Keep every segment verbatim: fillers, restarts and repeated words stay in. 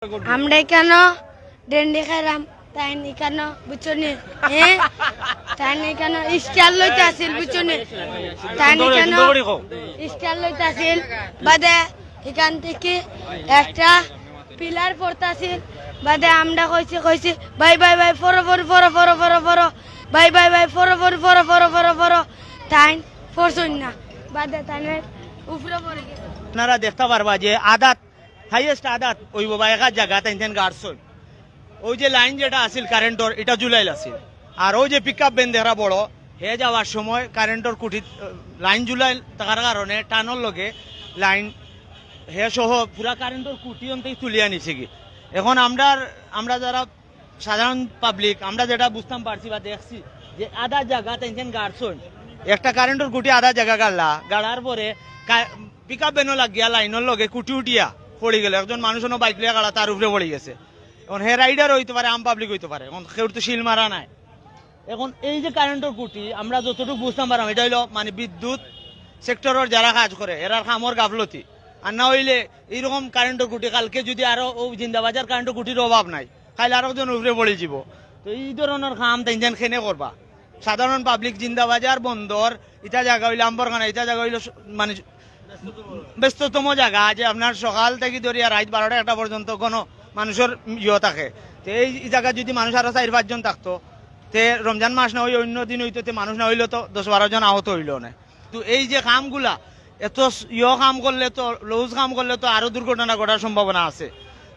আমরা কেন ডেন্ডি খাইরাম, তাই নি কেন বুঝছো নি? হ্যাঁ, তাই নি কেন স্টার লইতে আসিল বুঝছো নি? তাই নি কেন স্টার লইতে আসিল? বাদে এখান থেকে একটা পিলার পড়তাছিল। বাদে আমরা কইছি কইছি, ভাই ভাই ভাই, ফরো ফরো ফরো ফরো ফরো ফরো, ভাই ভাই ভাই, ফরো ফরো ফরো ফরো ফরো ফরো। তাইন ফরছইন না, বাদে তাইনের উপরে পড়ে গেছে। আপনারা দেখতা পারবা যে আদাত, হাইয়েস্ট আদাত অইবো বা এক আধ জাগা তাইন তাইন গাড়ছইন। ওই যে লাইন যেটা আছিল কারেন্টর, এটা জুলাইল আছিল। আর ওই যে পিক আপ ভ্যান দেখরা বড়, হে যাওয়ার সময় কারেন্টর খুঁটিত, আহ, লাইন জুলাইল থাকার কারণে টানর লগে লাইন হে সহ পুরা কারেন্টর খুঁটি অন্তেই তুলিয়া নিছে কি। এখন আমরার, আমরা যারা সাধারণ পাবলিক, আমরা যেটা বুঝতাম পারছি বা দেখছি যে আধা জাগা তাইন তাইন গাড়ছইন, একটা কারেন্টর খুঁটি আধা জাগা গাড়লা, গাড়ার পরে পিক আপ ভ্যানও লাগিয়া লাইনর লগে খুঁটি উঠিয়া পড়ি গেল। একজন মানুষ অনো বাইক লইয়া গাড়া, তার উপরে পড়ি গেছে। এখন হে রাইডার অইতে পারে, আম পাবলিক অইতে পারে, এখন কেউর তো শিল মারা নাই। এখন এই যে কারেন্টর খুঁটি, আমরা যতটুকু বুঝতাম পারলাম, এটা হইলো মানে বিদ্যুৎ সেক্টরর যারা কাজ করে, এরার কামর গাফলতি। আর না হইলে এইরকম কারেন্টর খুঁটি কালকে যদি আরো ও জিন্দাবাজার কারেন্টর খুঁটির অভাব নাই, কাইল আরো জন উপরে পড়ি যাব। তো এই ধরনের কাম তাইন তাইন কেনে করবা? সাধারণ পাবলিক, জিন্দাবাজার বন্দর, ইটা জাগা হইলো আম্বরখানা, ইটা জাগা হইলো স-, মানে ব্যস্ততম জাগা, যে আপনার সকাল থাকি ধরিয়া রাইত বারোটা একটা পর্যন্ত গণ মানুষর ইয়ে থাকে। তো এই জাগা যদি মানুষ আরো চাইর পাঁচজন থাকতো, তে রমজান মাস না হই অন্য দিন হইতো, তে মানুষ না হইলেও তো দশ বারো জন আহত হইলো না। তো এই যে কামগুলা, এত স-, ইয় কাম করলে তো, লুজ কাম করলে তো আরো দুর্ঘটনা ঘটার সম্ভাবনা আছে।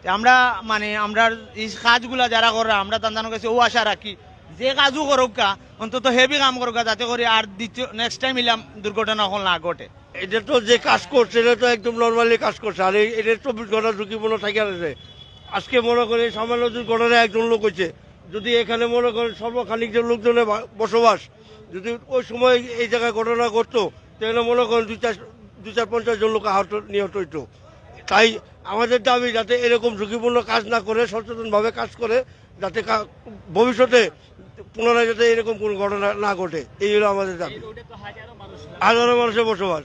তে আমরা মানে আমরার এই কাজগুলা যারা কররা, আমরা তান্দানোর কাছে ও আশা রাখি, যে কাজও করুক্কা, অন্তত হেভি কাম করুক্কা, যাতে করে আর দ্বিতীয়, নেক্সট টাইম ইলাম দুর্ঘটনা হল না ঘটে। এটা তো যে কাজ করছে, এটা তো একদম নর্মালি কাজ করছে। আর এই, এটা চব্বিশ ঘন্টা ঝুঁকিপূর্ণ থাকে আছে। আজকে মনে করেন সামান্য দুর্ঘটনা একজন লোক হয়েছে, যদি এখানে মনে করেন সর্বখানিক যে লোকজনের বা-, বসবাস, যদি ওই সময় এই জায়গায় ঘটনা ঘটতো, তাহলে মনে করেন দুই চার, দুই চার পঞ্চাশ জন লোক আহত নিহত হইতো। তাই আমাদের দাবি যাতে এরকম ঝুঁকিপূর্ণ কাজ না করে, সচেতনভাবে কাজ করে, যাতে কা-, ভবিষ্যতে পুনরায় যাতে এরকম কোনো ঘটনা না ঘটে, এই হলো আমাদের দাবি। হাজারো মানুষের বসবাস,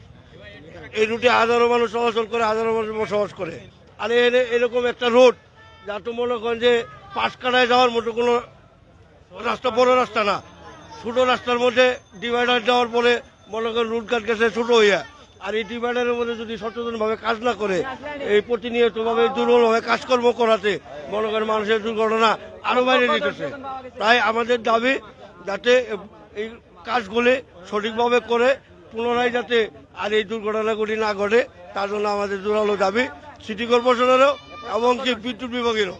এই রুটে হাজারো মানুষ চলাচল করে, হাজারো মানুষ বসবাস করে। আর এর-, এরকম একটা রোড, যা তো মনে করেন যে পাশ কাটায় যাওয়ার মতো কোনো রাস্তা, বড় রাস্তা না, ছোট রাস্তার মধ্যে ডিভাইডার দেওয়ার পরে মনে করেন রুট ঘাট গেছে ছোট হইয়া। আর এই ডিভাইডারের মধ্যে যদি সচেতনভাবে কাজ না করে, এই প্রতিনিয়তভাবে দুর্বলভাবে কাজকর্ম করাতে মনে করেন মানুষের দুর্ঘটনা আরো বাইরে দিতেছে। তাই আমাদের দাবি যাতে এই কাজগুলি সঠিকভাবে করে পুনরায় যাতে আর এই দুর্ঘটনাগুলি না ঘটে, তার জন্য আমাদের জোরালো দাবি সিটি কর্পোরেশনেরও এবং কি বিদ্যুৎ বিভাগেরও।